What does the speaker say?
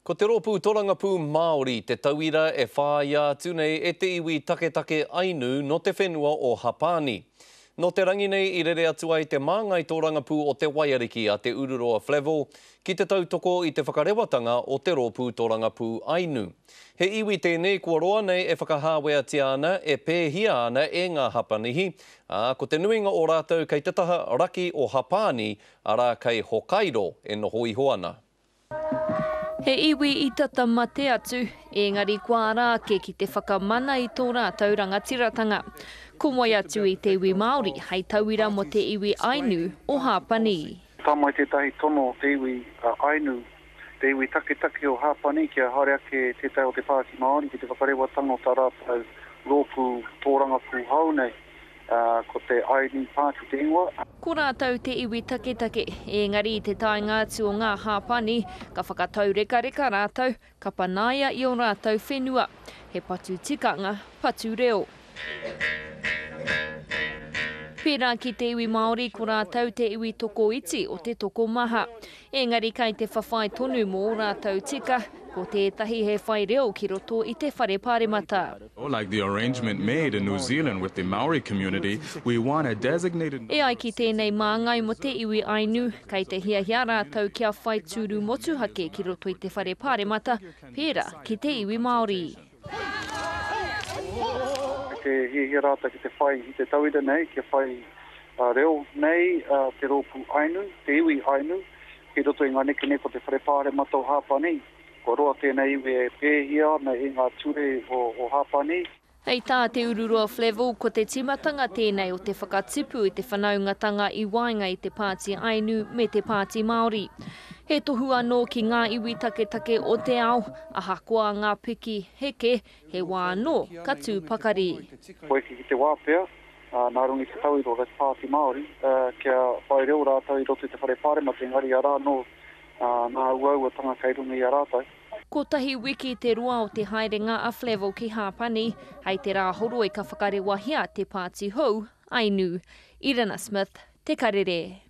Ko te Rōpū Torangapū Māori te tauira e whāia atu nei e te iwi taketake Ainu nō te whenua o Hapani. Nō te rangi nei i rere atu ai te māngai tōrangapū o te Waiariki a Te Ururoa Flavell ki te tautoko i te whakarewatanga o te Rōpū Torangapū Ainu. He iwi tēnei kua roa nei e whakahāweatia ana, e pēhia ana e ngā Hapanihi, ā, ko te nuinga o rātou kei te taha raki o Hapani, arā kei Hokkaido e noho iho ana. He iwi i tata mate atu, ēngari kua ara ake ki te whakamana i tō rātou rangatiratanga. Ko wai atu i te iwi Māori hei tauira mō te iwi Ainu o Hāpani. Tā mai tētahi tono o te iwi Ainu, te iwi taketake o Hāpani kia haere ake tētahi o te Pāti Māori ki te whakarewatanga o tā rātou rōpū tōrangapū hou nei. Ko te Ainu Party te ingoa. Ko rātou te iwi taketake, ēngari i te taenga atu o ngā Hāpani, ka whakataurekareka rātou, ka panaia i ō rātou whenua. He patu tikanga, patu reo. Pērā ki te iwi Māori, ko rātou te iwi tokoiti o te tokomaha. Ēngari kai te whawhai tonu mō ō rātou tika, ko tētahi he whai reo ki roto i te whare pāremata. Like the arrangement made in New Zealand with the Maori community, we want a designated. E ai ki tēnei māngai mō te iwi Ainu, kei te hiahia rātou kia whai tūru motuhake ki roto i te whare pāremata, pērā ki te iwi Māori. Kei te hiahia rātou ki te whai i te tauira nei, kia whai reo nei te rōpū Ainu, te iwi Ainu, ki roto i ngā nekeneke o te Whare Pāremata o Hāpani. Kua roa tēnei iwi e pēhia ana i ngā ture o Hāpani. Hei tā Te Ururoa Flavell, ko te tīmatanga tēnei o te whakatipu i te whanaungatanga i waenga i te Pāti Ainu me te Pāti Māori. He tohu anō ki ngā iwi taketake o te ao, ahakoa ngā piki heke, he wā anō ka tū pakari. Kua eke ki te wā pea, nā runga i te tauira o te Pāti Māori, kia whai reo rātou i roto i te Whare Pāremata, engari arā anō ngā uauatanga kei runga i a rātou. Kotahi wiki te roa o te haerenga a Flavell ki Hāpani, hei te Rāhoroi ka whakarewahia te pāti hou, Ainu. Irina Smith, Te Karere.